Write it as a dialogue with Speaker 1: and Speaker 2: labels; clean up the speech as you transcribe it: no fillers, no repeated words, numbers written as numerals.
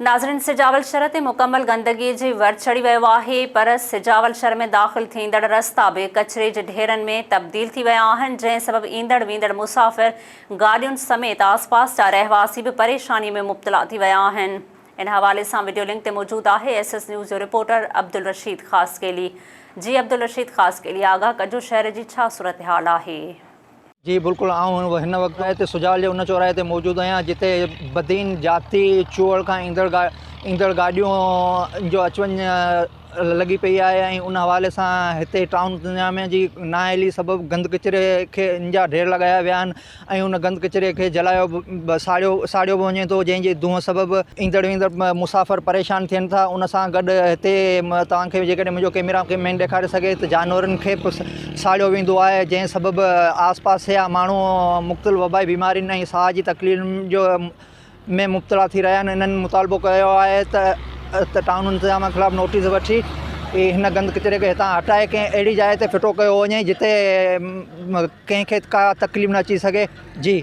Speaker 1: ناظرين سجاول شھر تي مڪمل گندگي جي ور چڙھي ويو آھي پر سجاول شھر ۾ داخل ٿيندڙ رستا به ڪچري جي ڍيرن ۾ تبديل ٿي ويا آھن جنهن سبب ايندڙ ويندڙ مسافر گاڏين سميت آس پاس جا رهواسي به پريشاني ۾ مبتلا ٿي ويا آھن ان حوالي سان وڊيو لنڪ تي موجود آھي ايس ايس نيوز جو رپورٽر عبدالرشيد خاصخيلي جي عبدالرشيد خاصخيلي آگاھ ڪجو شهر جي ڇا صورتحال آھي.
Speaker 2: جي بلڪل آئون هن وقت هتي سجاول جي ان چوراهي تي موجود آهيان جتي بدين جاتي چوهڙ کان ايندڙ ايندڙ گاڏيون جو اچ وڃ لڳي پئي آهي ۽ ان حوالي سان هتي ٽائون انتظاميا جي نااهلي سبب گند ڪچري کي ان جا ڍير لڳايا ويا آهن ۽ ان گند ڪچري کي جلايو به ساڙيو ساڙيو به وڃي ٿو جنهن جي دونهن سبب ايندڙ ويندڙ مسافر پريشان ٿين ٿا ان سان گڏ هتي توهان کي جيڪڏهن منهنجو ڪيميرا مين ڏيکاري سگهي ته جانورن کي به ساڙيو ويندو آهي جنهن سبب آس پاس جا ماڻهو مختلف وبائي بيمارين ۽ ساهه جي تڪليفن جو ۾ مبتلا ٿي رهيا آهن انهن مطالبو ڪيو آهي ته ٽائون انتظاميا خلاف نوٽيس وٺي هن گند ڪچري کي هتان هٽائي ڪنهن اهڙي جاء تي ڦٽو ڪيو وڃي جتي ڪنهن کي ڪا تڪليف نه اچي سگهي جي.